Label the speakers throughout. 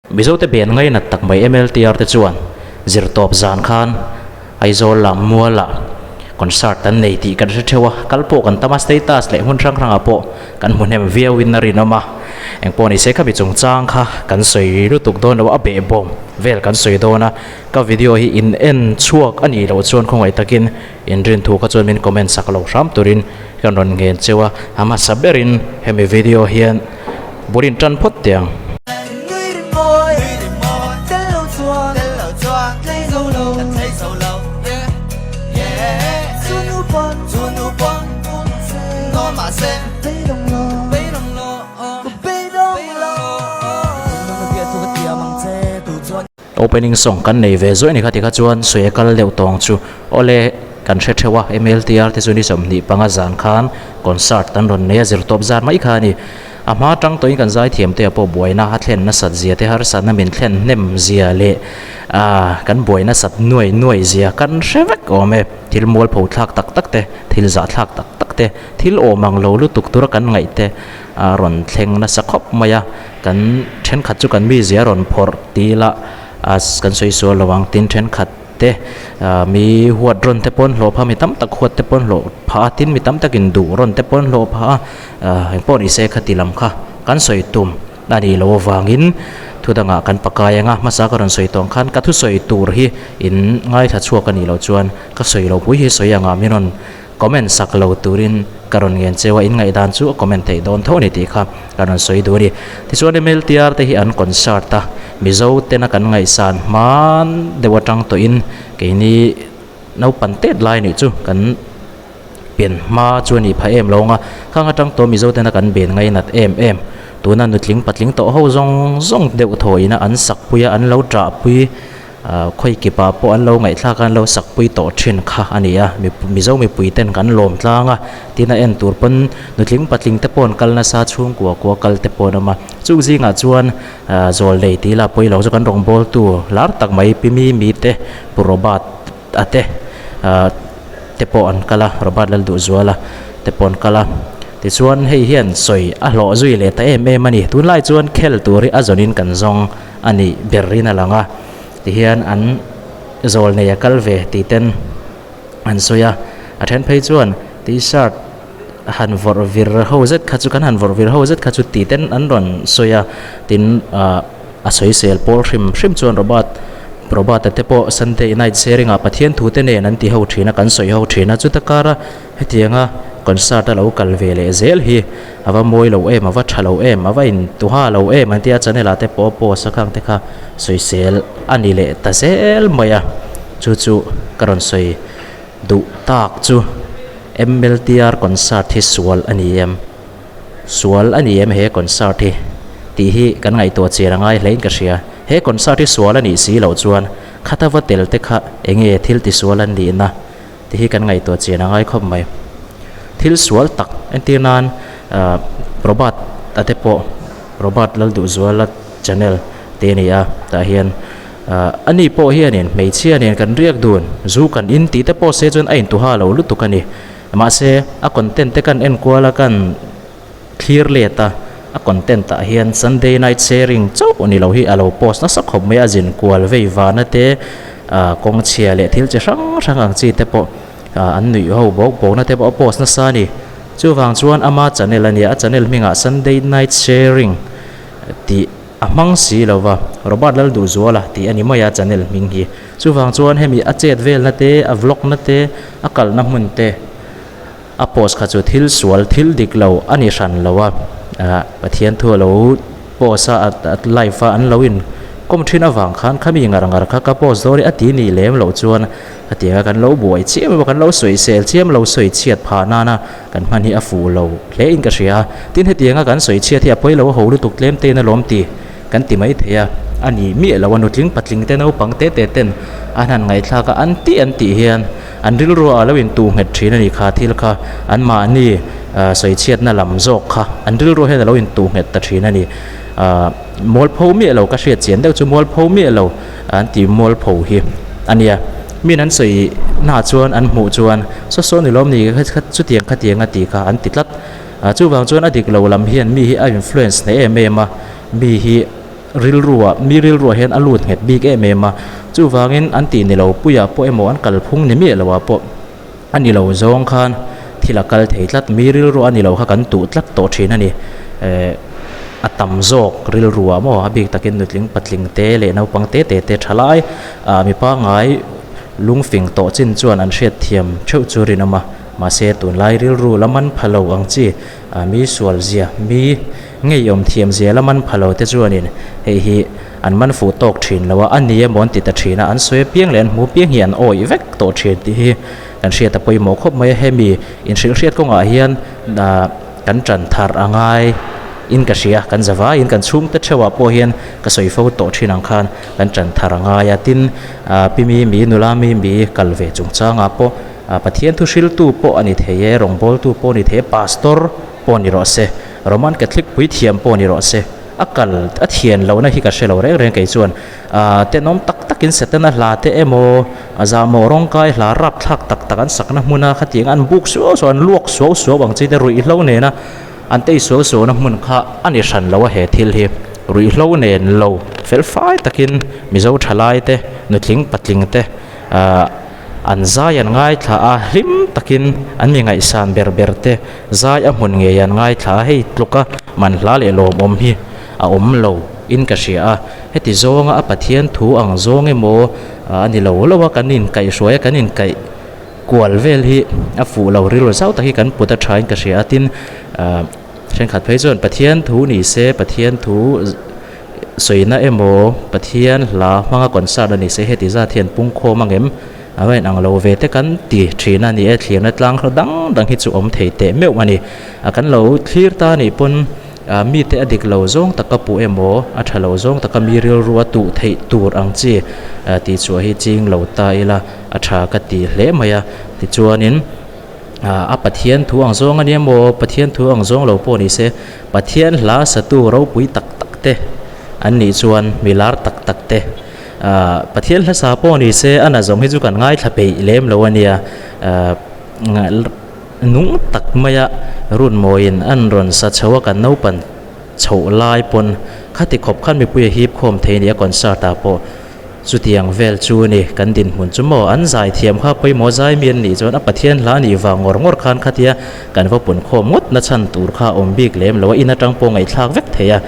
Speaker 1: Mizote ben ngainat tak mai MLTR te chuan zirtawp zan khan Aizawl lam mualah concert an nei tih kan hre theuh a, kal pawh kan tam a, status leh hmun hrang hrangah pawh kan hmu hnem viauin a rinawm a. Engpawh ni se khami chungchang kha kan sawi lutuk dawn lo a, a behbawm vel kan sawi dawn a, ka video hi in en chhuak a nih loh chuan khawngaih takin in rin thu kha chuan min comment sak lo hram turin kan rawn ngen cheu a, a hmasa berin hemi video hian bul in tan phawt teh ang. Opening song kan nei ve zuaih a ni kha tikha chuan sawi a kal deuh tawng chu awle kan hre theuh a MLTR te chu ni 25 zan khan concert an rawn nei a zirtawp zan mai kha a ni. A hma tang tawhin kan zaithiam te ah pawh buaina a thlen nasat zia te harsatna min thlen hnem zia leh ah kan buai nasat nuai nuai zia kan hre vek awm e. Thil mualpho thlak tak tak te, thil zah thlak tak tak te, thil awm ang lo lutuk tura kan ngaih te a rawn thleng nasa khawp mai a. Kan thenkhat chu kan mizia a rawn phawrh ti ila a kan sawi sual lo ang tin thenkhat te mi huat rawn te pawn hlawh phah mi tam tak huat te pawn hlawh phah a tin mi tam takin duh rawn te pawn hlawh phah a engpawh ni se khati lam kha kan sawi tum a nih loh avangin thu dangah kan pakai anga hmasa ka rawn sawi tawh ang khan ka thusawi tur hi in ngaithla chhuak a nih loh chuan ka sawi loh pui hi sawi angah min rawn Comment sak lo turin ka rawn ngen cheu a, in ngaihdan chu a comment theih dawn tho a ni tih kha ka rawn sawi duh a ni. Tichuan MLTR te hi an concert a, Mizo tena kan ngaihsan hman deuh atang tawhin keini naupang tet lai nih chu kan pian hma chu a nih phah em lo ang a, khang atang tawh Mizo tena kan ben ngainat em em. Tuna nutling patling tawh ho zawng zawng deuh thawhina an sakpui a, an lo ṭahpui. Khawi kipah pawh an lo ngaihthlak a, an lo sakpui tawh thin kha a ni a, Mizo mipui ten kan lawm tlang a, tin a en tur pawn nutling patling te pawh an kal nasa, chhungkua kua kal te pawh an awm a, chung zingah chuan zawl nei tih lah pawi lo chu kan rawngbawltu lar tak mai Pi Mimi te, Pu Robert a te te pawh an kal a, Robert Lalduhzuala te pawh an kal a, tichuan hei hian sawi a hlawh zui leh ta em em a ni, tunlai chuan khel tur hi a zawnin kan zawng. A nih ber in a lang a, tihian an zawl nei a kal ve tih ten an sawi a, a then phei chuan t-shirt han vawrh vir ho zet kha chu kan han vawrh vir ho zet kha chu tih ten an rawn sawi a, tin ah a sawisel pawl hrim hrim chuan Robert Robert-a te pawh Sunday night sharing ah Pathian thu te nen an ti ho thin a kan sawi ho thin a chuta kara Hetianga concert a lo kal ve leh zel hi a va mawi lo em, a va tha lo em, a va in tuha lo em an tia channel ah te pawh a post a khang te kha sawisel a ni leh ta zel mai a, chu chu ka rawn sawi duh tak chu MLTR concert hi sual a ni em, sual a ni em he concert hi tih hi kan ngaihtuah chian a ngai hlein ka hria, he concert hi sual a nih si loh chuan khata va tel te kha enge thil tisual an nihna. Ti hi kan ngaihtuah chian a ngai khawp mai. Thil sual tak entir nan ahh Robert a te pawh Robert Lalduhzuala channel te a ni a tah hian ahh ani pawh hianin hmeichhia nen kan riak dun zu kan in tih te pawh se chuan a intuha lo lutuk a ni. Mahse a content te kan enkual a kan thlir let a a content ah hian Sunday night sharing chauh ni lo hi a lo post nasa khawp mai a zin kual vei vana te ah kawng chhia leh thil chi hrang hrang ang chi te pawh ah an nuih ho bawk bawk na te pawh a post nasa a ni chuvang chuan ama channel a nia a channel hmingah Sunday night sharing tih a hmang si lo va Robert Lalduhzuala tih a ni mai a channel hming hi chuvang chuan hemi a chet velna te a vlog na te a kalna hmun te. A post kha chu thil sual, thil dik lo a ni hran lo a, Pathian thu a lo post a, a live a an lo in kawm thin avang khan khami ngar ngar kha ka post dawn i a ti nih lem loh chuan hetianga kan lo buai chiam emaw kan lo sawisel chiam lo sawi chhiat phah nana kan hman hi a fuh lo hle in ka hria a, tin hetianga kan sawi chhiat hi a pawi lo a ho lutuk tlem te in a lawm ti kan ti mai thei a, a ni miah lo a nutling patling te naupang te te ten an han ngaihthlak a an tih an tih hian An rilru ah lo in tuh nghet thin a ni kha thil kha an mahni sawichhiatna lam zawk kha an rilru hian a lo in tuh nghet ta thin a ni. Mualpho miah lo ka hriat chian deuh chu mualpho miah lo an ti mualpho hi a nia. Min an sawi na chuan an hmuh chuan saw saw ni lawm ni kha chutiang khatiang a tih kha an ti tlat. Chuvang chuan a dik lo lam hian mi hi a influence hneh em em a, mi hi. rilruah mi rilruah hian a lut nghet bik em em a, chuvangin an tih ni lo puiah pawh emaw an kalphung ni miah loah pawh a ni lo zawng khan thil a kal thei tlat, mi rilru a ni lo kha kan tuh tlat tawh thin a ni. Ehh a tam zawk rilruah maw a bik takin nutling patling te leh naupang te te te tha lai ah mi pangngai lungfing tawh chin chuan an hriatthiam theuh chu rinawm a, mahse tunlai rilru la man pha lo ang chi ah mi sual zia mi Ngeiawm thiam zia la man pha lo te chuanin hei hi an man fuh tawk thin lo a, a ni emaw an ti ta thin a, an sawi apiang leh an hmu apiang hi an awih vek tawh thin tih hi kan hriat a pawimawh khawp mai a, hemi inhrilhhriat kawngah hian kan tan thar a ngai in ka hria, kan za vaiin kan chhungte theuhah pawh hian ka sawi fo tawh thin ang khan kan tan thar a ngai a, tin pi mi mi nula mi mi kal ve chungchangah pawh Pathian thu hriltu pawh a ni thei e, rawngbawltu pawh a ni thei e, pastor pawh a ni rawh se. Roman Catholic puithiam pawh ni rawh se, a kal a thian lohna hi ka hre lo reng reng kei chuan aah tenawm tak takin Setana hla te emaw a zahmawh rawngkai hla rapthlak tak tak an sakna hmuna khatiang an buk suau suau an luak suau suau ang chi te ruihhlo nena an tei suau suauna hmun kha a ni hran lo a he thil hi ruihhlo nen lo fel fai takin Mizo thalai te nutling patling te aah An zai an ngaithla a, hlim takin an mi ngaihsan ber ber te zai a hmun ngei an ngaithla a, hei tluka man hla leh lawmawm hi a awm lo in ka hria a, heti zawnga a Pathian thu ang zawng emaw a ni lo lo a, kan inkaihhruai a, kan inkaih kual vel hi a fuh lo rilru zau tak hi kan put a tha in ka hria a, tin thenkhat phei chuan Pathian thu ni se Pathian thu Sawina emaw Pathian hla hmanga concert a ni se heti zat hian pungkhawm ang em? A va inang lo ve te kan ti thin a ni e, thlirna tlang hla dang dang hi chu awm thei teh meuh a ni. A kan lo thlir ta nih pawn mite a dik lo zawng taka puh emaw a tha lo zawng taka mi rilru a tuh theih tur ang chi tih chhuah hi ching lo ta ila a tha ka ti hle mai a. Tichuanin. A Pathian thu ang zawng a nia maw? Pathian thu ang zawng lo pawh ni se, Pathian hla satu ropui tak tak te an nih chuan mi lar tak tak te Pathian hla sa pawh ni se a na zawng hi chu kan ngaithla peih lem lo a nia. Nung tak maia runmawiin an rawn sa chho a kan naupan chhoh lai pawn khati khawp khan mipui a hip khawm thei a ni a concert ah pawh. Chutiang vel chu ni, kan dinhmun chu maw? An zai thiam kha pawimawh zai mi an nih chuan a Pathian hla nih vang ngawr ngawr khan khatia kan va pun khawm ngawt na chhan tur kha a awm bik lem lo a, in atang pawh ngaihthlak vek thei a,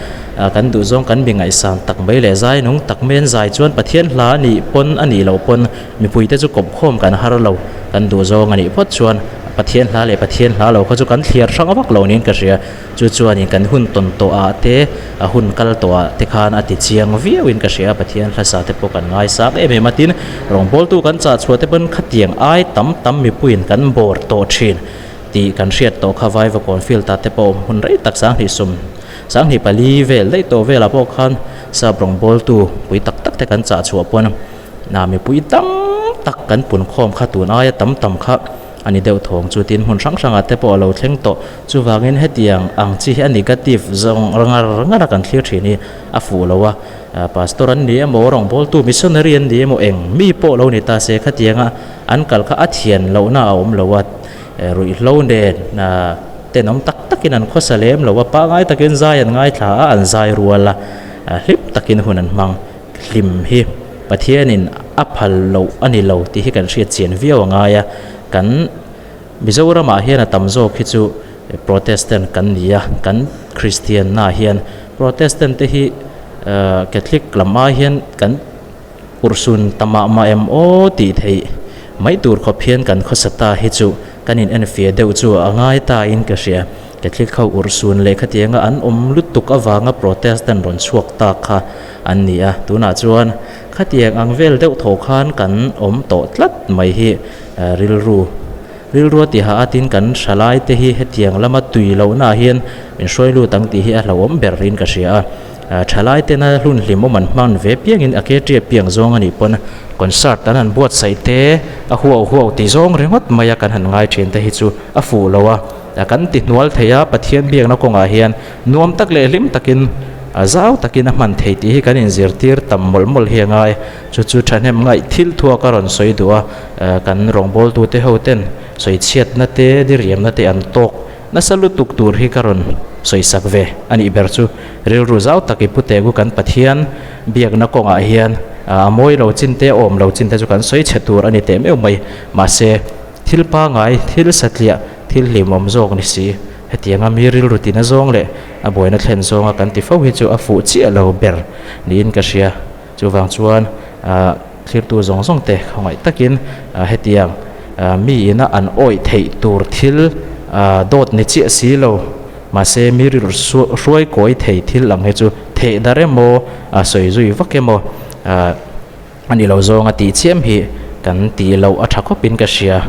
Speaker 1: kan duh zawng kan mi ngaihsan tak mai leh zai nung tak mai an zai chuan Pathian hla nih pawn a nih loh pawn mipuite chu kawp khawm kan har lo, kan duh zawng a nih phawt chuan Pathian hla leh Pathian hla lo kha chu kan thliar hrang vak lo niin ka hria. Chu chuanin kan hun tawn tawh ah te, a hun kal tawh ah te khan a ti chiang viau in ka hria a, Pathian hlasa te pawh kan ngaisang em em a, tin rawngbawltu kan chah chhuah te pawn khatiang ai tam tam mipuiin kan bawr tawh thin tih kan hriat tawh kha Vaivakawn field ah te pawh awm hun rei tak 20 24 vel daih tawh velah pawh khan sap rawngbawltu pui tak tak te kan chah chhuah pawn mipui tam tak kan pun khawm kha tun aia tam tam kha A ni deuh thawng chu tin hmun hrang hrangah te pawh a lo thleng tawh. Chuvangin hetiang ang chi hi a negative zawng ngar ngar a kan thlir thin hi a fuh lo a. Pastor an ni emaw, rawngbawltu missionary an ni emaw eng mi pawh lo ni ta se khatianga an kal kha a thian lohna a awm lo a. Ruihhlo nen tenawm tak takin an khawsa lem lo a, pangngai takin zai an ngaithla a, an zai rual a, hlim takin hun an hmang. Hlim hi Pathianin a phal loh a ni lo tih hi kan hriat chian viau a ngai a, kan Mizoramah hian a tam zawk hi chu Protestant kan ni a, kan Kristianna hian Protestant te hi Catholic lam ai hian kan urhsun ta mah mah em aw tih theih mai tur khawp hian kan khawsa ta hi chu kan in enfiah deuh chu a ngai ta in ka hria. Catholic ho urhsun leh khatianga an awm lutuk avanga Protestant rawn chhuak ta kha an ni a, tunah chuan khatiang ang vel deuh tho khan kan awm tawh tlat mai hi rilru rilrua tiha a tin kan thalai te hi hetiang lama tui lohnaah hian min hruai lut ang tih hi a hlauhawm ber in ka hria a, thalai tena hlun hlimawm an hman ve piangin a ke ṭiap piang zawng a nih pawn concert an han buatsaih te a huau huau ti zawng ringawt maia kan han ngai ṭhin te hi chu a fuh lo a. A kan ti hnual thei a, Pathian biakna kawngah hian nuam tak leh hlim takin a zau takin a hman thei tih hi kan inzirtir tam mawlh mawlh hi a ngai. Chu chu thahnem ngaih thil thuak a rawn sawi duh a, kan rawngbawltute ho ten sawichhiatna te, diriamna te an tawk nasa lutuk tur hi ka rawn. sawisak ve a nih ber chu. Rilru zau tak i pu tegu kan Pathian biakna kawngah hian a mawi lo chin te, a awm lo chin te chu kan sawi chhe tur a ni teh meuh mai. Mahse, thil pangai, thil satliah, thil hlimawm zawk ni si. Hetianga mi rilru tina zawng leh a buaina thlen zawnga kan ti fo hi chu a fuh chiah lo ber niin ka hria. Chuvang chuan thlirtu zawng zawng te khawngaih takin hetiang mi ina an awih theih tur thil dawt ni chiah si lo mahse mi rilru hruai kawi thei thil ang hi chu theh dar emaw sawi zui vak emaw a ni lo zawnga tih chiam hi kan tih loh a tha khawpin ka hria.